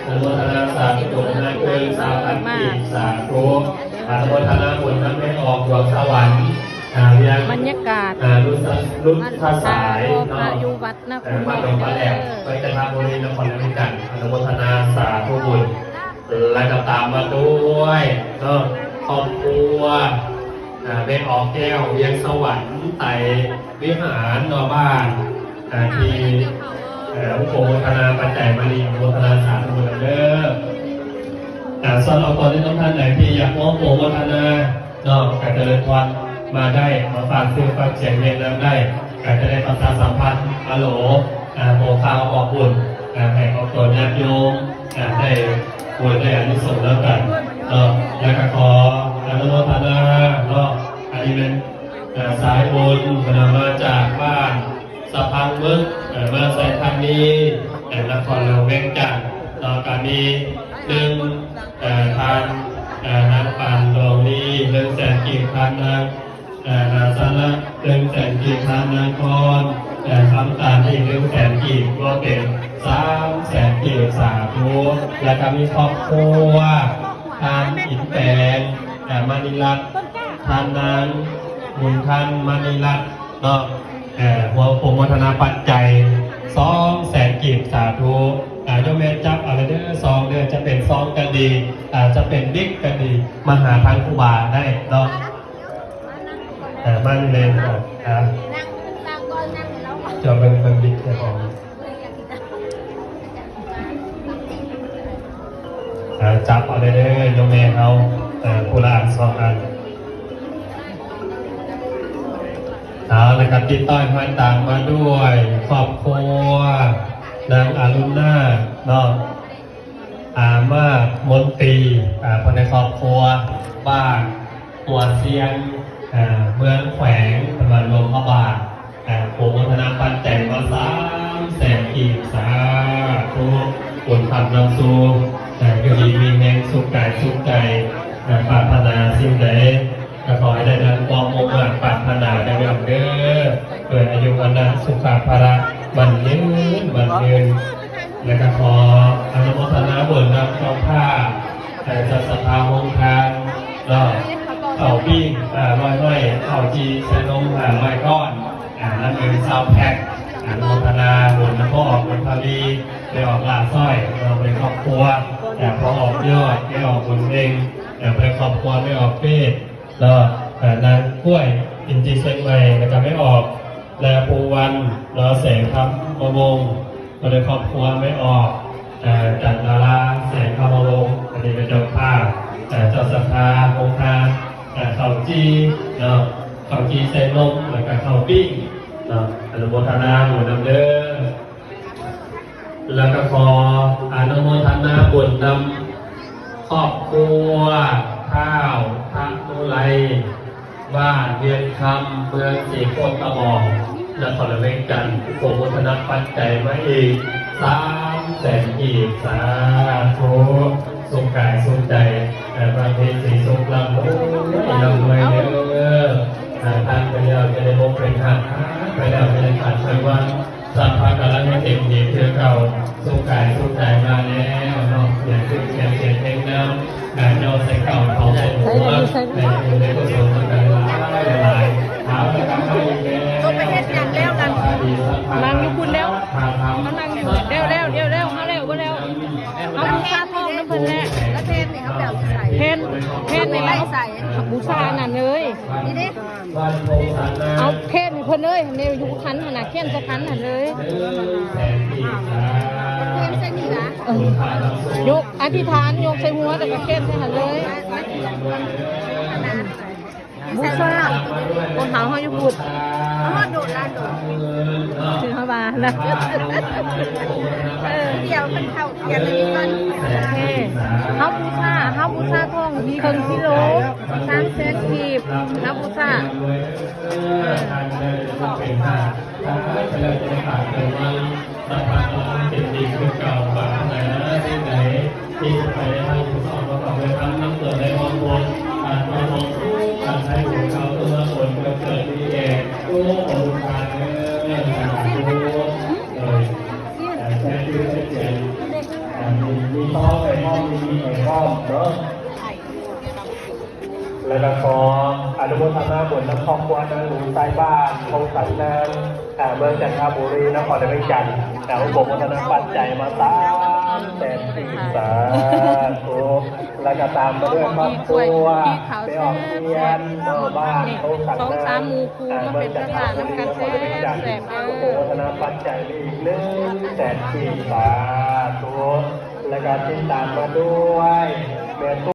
ອະນຸໂມທະນາສາທຸບຸນຫ້າເຄິ່ງ ຊາວພັນກີບ ສາທຸ. ອະນຸໂມທະນາບຸນນຳແມ່ອອກດວງສະຫວັນ ອາ ວຽງ ບັນຍາກາດ ອາ ລຸດສະ ລຸດສະສາຍເນາະ ຢູ່ວັດນະ ເອີ ວັດໜອງປາແຫຼວ ແຂວງຈັນທະບູລີ ນະຄອນຫຼວງວຽງຈັນ. ອະນຸໂມທະນາສາທຸບຸນ ແລະກໍຕາມມາດ້ວຍເນາະ ຄອບຄົວ ອາ ແມ່ອອກແກ້ວ ວຽງສະຫວັນ ໄຕວິຫານເນາະ ບ້ານ ອາ ທີ່ ເອີ ອຸປະໂມທະນາປັດໄຈມານີ້ ອະນຸໂມທະນາສາທຸບຸນນຳເດີ. ອາ ສ່ວນອອກຕົນໃນນຳທ່ານໃດທີ່ຢາກຮ່ວມໂປຣໂມທະນາເນາະ ກໍຈະເລີນພອນມາໄດ້ ມາຝາກຊື່ຝາກສຽງວຽງນາມໄດ້ ກໍຈະໄດ້ປະຊາສຳພັນ ອາໂຫຼ ອາ ໂປຣຂ່າວອອກບຸນ ອາ ໃຫ້ອອກຕົນຍາດໂຍມ ອາ ໄດ້ບຸນໄດ້ອານິສົງນຳກັນເນາະ. ແລ້ວກໍຂໍອະນຸໂມທະນາເນາະ ອັນນີ້ແມ່ນ ອາ ສາຍບຸນເພິ່ນເອົາມາຈາກບ້ານ ສະພັງເມິກ ເອີ ມາໃສ່ທາງນີ້ ເອີ ນະຄອນຫຼວງວຽງຈັນເນາະ. ກໍມີໜຶ່ງ ເອີ ທ່ານ ເອີ ນາງປານດອງລີ ໜຶ່ງແສນກີບ, ທ່ານນາງ ເອີ ນາງຊະນະ ໜຶ່ງແສນກີບ, ທ່ານນາງຄອນ ເອີ ຄຳຕານ ອີກໜຶ່ງແສນກີບ ລວມເປັນສາມແສນກີບ. ສາທຸ. ແລ້ວກໍມີຄອບຄົວ ທ່ານອິນແປງ ເອີ ມະນີລັດ ທ່ານນາງບຸນທັນ ມະນີລັດ ເນາະ ເອີ ຮ່ວມໂປຣໂມທະນາປັດໄຈສອງແສນກີບ. ສາທຸ. ອາ ໂຍມແມ່ຈັບເອົາເດີ ຊອງເດີ ຈະເປັນຊອງກໍດີ ອາ ຈະເປັນບິກກໍດີ ມາຫາທາງຄູບາໄດ້ເນາະ. ເອີ ມານີ້ເລີຍ ອາ ຈະເບິ່ງ ເບິ່ງບິກໃຫ້ພ້ອມ. ເອີ ຈັບເອົາເດີ ໂຍມແມ່ເຮົາ ເອີ ຜູ້ລະອັນສອງອັນ. ເອົາລະ ແລ້ວກໍຕິດຕໍ່ຫ້ອຍຕາມມາດ້ວຍຄອບຄົວນາງອາລຸນນາເນາະ ອາ ມາມົນຕີ ອາ ເພິ່ນໃນຄອບຄົວບ້ານຫົວຊຽງ ເອີ ເມືອງແຂວງ ເພິ່ນວ່າຫຼວງພະບາງ. ອາ ໂປຣໂມທະນາປັດໄຈມາສາມແສນກີບ. ສາທຸ. ບຸນຄ້ຳນຳສູ່ ເອີ ຢູ່ດີມີແຮງ ສຸກກາຍສຸກໃຈ ເອີ ປາດຖະໜາສິ່ງໃດ ກໍຂໍໃຫ້ໄດ້ດັ່ງຄວາມມຸ່ງມາດປາດຖະໜາເດີໂຍມເດີ ດ້ວຍອາຍຸວັນນະສຸຂະພະລະ ໝັ້ນຍືນ ໝັ້ນຍືນ. ແລ້ວກໍຂໍອະນຸໂມທະນາບຸນນຳເຈົ້າພາບ ເອີ ເຈົ້າສະຖາໂຮງທານເນາະ ເຂົ້າປີ້ງ ເອີ ຮ້ອຍໄມ້ ເຂົ້າຈີ່ໃສ່ນົມຫ້າຮ້ອຍກ້ອນ ອາ ນຳເງິນຊາວແພັກ. ອະນຸໂມທະນາບຸນນຳພໍ່ອອກບຸນທະວີ ແມ່ອອກຫຼ້າຊ້ອຍ ເນາະ ເປັນຄອບຄົວ ອາ ພໍ່ອອກຍອດ ແມ່ອອກບຸນເຮັງ ເອີ ເປັນຄອບຄົວແມ່ອອກເປດ ເນາະ ເອີ ນາງກ້ວຍ ອິນຈີຊຽງໃໝ່ ແລ້ວກໍແມ່ອອກ ແລະ ພູວັນ ເນາະ ແສງຄຳມະວົງ ເພິ່ນໃນຄອບຄົວແມ່ອອກ ເອີ ຈັນດາລາ ແສງຄຳມະວົງ ອັນນີ້ເປັນເຈົ້າພາບ ເອີ ເຈົ້າສັດທາໂຮງທານ ເອີ ເຂົ້າຈີ່ເນາະ ເຂົ້າຈີ່ໃສ່ນົມ ແລ້ວກໍເຂົ້າປີ້ງເນາະ ອະນຸໂມທະນາບຸນນຳເດີ. ແລ້ວກໍຂໍອະນຸໂມທະນາບຸນນຳຄອບຄົວທ້າວທະນຸໄລ ບ້ານວຽງຄຳ ເມືອງສີໂຄດຕະບອງ ນະຄອນຫຼວງວຽງຈັນ ໂປຣໂມທະນາປັດໄຈມາອີກສາມແສນກີບ. ສາທຸ. ສຸກກາຍສຸກໃຈ ເອີ ບາງທີສີສຸກ ລ່ຳລວຍ ລ່ຳລວຍເດີ. ເອີ ທານໄປແລ້ວຈະໄດ້ບົກເປັນທາດ ທານໄປແລ້ວຈະໄດ້ທາດໄປວັນ ສັບພະກາລັງໃຫ້ເຕັມທີ່ຄືເກົ່າ ສຸກກາຍສຸກໃຈມາແລ້ວເນາະ. ຢ່າຄືເຂຍນເສຍເພງນຳ ກາຍຍໍໃສ່ເຂົ້າເຂົ້າໃສ່ຫົວ ໃຫ້ບຸນໃຫ້ກຸສົນນຳກັນຫຼາຍໆ. ເອົາລະ ກັບມາອີກແລ້ວ ຕົວໄປເຮັດຫຍັງແລ້ວນັ້ນ? ນັ່ງຢູ່ພຸ້ນແລ້ວ ເຮົານັ່ງຢູ່ແລ້ວ ແລ້ວ ແລ້ວ ເຮົາແລ້ວບໍ່ແລ້ວ? ເຮົາບູຊາທອງນຳເພິ່ນແຫຼະ. ແລ້ວເພນນີ້ເຮົາໄປເອົາຢູ່ໃສ? ເພນ ເພນນີ້ ເອົາ ເອົາ ບູຊາອັນນັ້ນເລີຍ ນີ້ເດ້. ເອົາເພນໃຫ້ເພິ່ນເລີຍ ແນວຢູ່ຄັນຫັ້ນນະ ຂຽນໃສ່ຄັນຫັ້ນເລີຍ. ເພນໃສ່ນີ້ນະ ເອີ ຍົກອະທິຖານ ຍົກໃສ່ຫົວ ແລ້ວກໍຂຽນໃສ່ຫັ້ນເລີຍ. ບູຊາ ຄົນເຮົາ ເຮົາຢູ່ພຸ້ນ ເຮົາໂດດລານໂດດ ຄືເຮົາວ່ານະ. ເອີ ດຽວເພິ່ນເຂົ້າຂຽນອັນນີ້ກ່ອນ. ໂອເຄ ເຮົາບູຊາ ເຮົາບູຊາທອງເຄິ່ງກິໂລ ສາມແສນກີບ ເຮົາບູຊາ. ເອີ ທ່ານໄດ້ເປັນພາ ຖ້າໄປແລ້ວຈະໄດ້ຂາດເປັນວັນ ສະພາບເປັນດີຄືເກົ່າ. ປາດຖະໜາສິ່ງໃດທີ່ຈະໄປໃນທາງທີ່ຊອບ ກໍເຂົ້າໄປທຳນຳຕົນໄດ້ພ້ອມພົນ ການປະສົບການໃຊ້ບຸນເກົ່າຕົວຕົນ ເກີດມີແກ່ໂຕຂອງລູກຄ້າເດີ. ສາທຸ. ໂດຍ ແມ່ນຢູ່ໃນແຈງ ການມີ ມີໃຫ້ພ້ອມເນາະ ແລ້ວກໍຂໍອະນຸໂມທະນາບຸນນຳຄອບຄົວນາງຫຼູຊາຍບ້ານ ພົງສັງນາມ ເມືອງຈັນທະບູລີ ນະຄອນຫຼວງວຽງຈັນ ອະນຸໂມທະນາປັດໄຈມາສາມແສນກີບ ສາທຸ ແລ້ວກໍຕາມມາດ້ວຍຄອບຄົວແມ່ອອກຮຽນ ເນາະ ບ້ານ ນີ້ ໂພນສັກ ສອງສາມໝູ່ຄູ່ ນາມ ມາເປັນປະທານນຳກັນແຊບໆ ເອົາ ອະນຸໂມທະນາປັດໄຈມາອີກໜຶ່ງແສນກີບ ສາທຸ ແລ້ວກໍຕິດຕາມມາດ້ວຍແມ່